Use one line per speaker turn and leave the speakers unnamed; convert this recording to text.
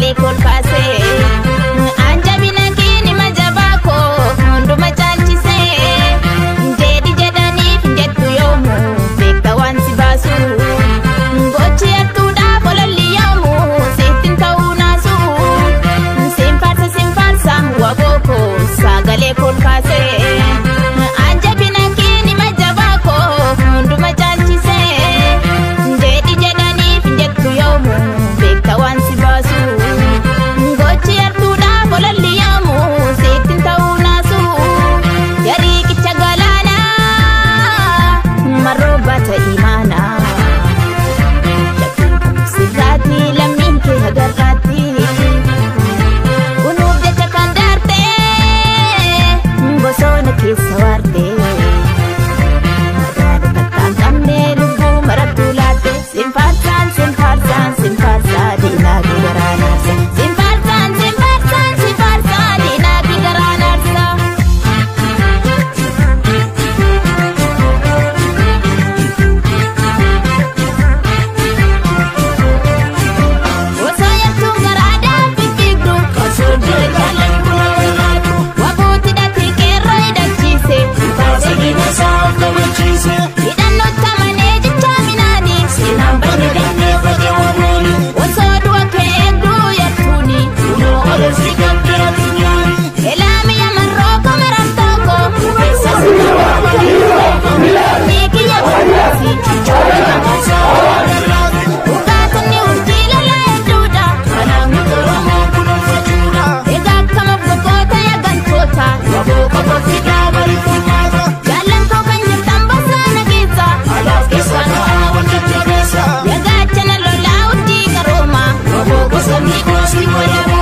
Sagalee kol kaasee anjabina kiini majabaa koo hunduma caalchisee jedhi jedhaniif jettu yoomu beekta waan si baasu gochi hattuudhaaf ololli yoomu sittin ta'uu naasu siin faarsa siin faarsa waboo koo sagalee kol kaasee anjabina kiini majabaa koo hunduma caalchisee jedhi jedhaniif jettu yoomu beekta waan si baasu gochi hattuudhaaf ololli yoomu sittin ta'uu naasu yariiqicha galaanaa marroo baata imaanaa shakkiin sirraatti lammiin kee hagarraatti kunuuf jecha kan daartee bosona keessa waartee madaala takka hin qabne lubbuu marattuu laatte siin faarsaan siin faarsaan siin faarsaa diinaa kee garaa naarsa siin faarsaan siin faarsaan siin faarsaa diinaa kee garaa naarsa. Osoo yartuun garaadhaan fiigdu
Osoo jaallan buna jiraatu.
Wabuutti dhatii qeerroo hidhachiise
Kaasanii masaaf kabachiise.
Hidhannootti amanee jecha minaani
Seenaan banne gannee fate wabooni.
Osoo du'a kee eegduu yartuuni
Kunoo ololsi qabdee addunyaani.
Elaami yamarroo komaran tokko
Keessa si
Hiikiyya kunuunsi
Masaa
Dhugaatonni urjii lolaa hedduudha
Kanaaf nuti Oromoon kunuunfachuudha.
Egaa akkam obbokoota yagantoota
Waboo qofa fidaa bari furmaata.
Jaallan koo kan jirtan bosona keessa
Alaaf keessa ka'aa wal jajjabeessa.
Yagaachana lolaa urjii qaroomaa
Waboo gosa miikoo si wayyaa.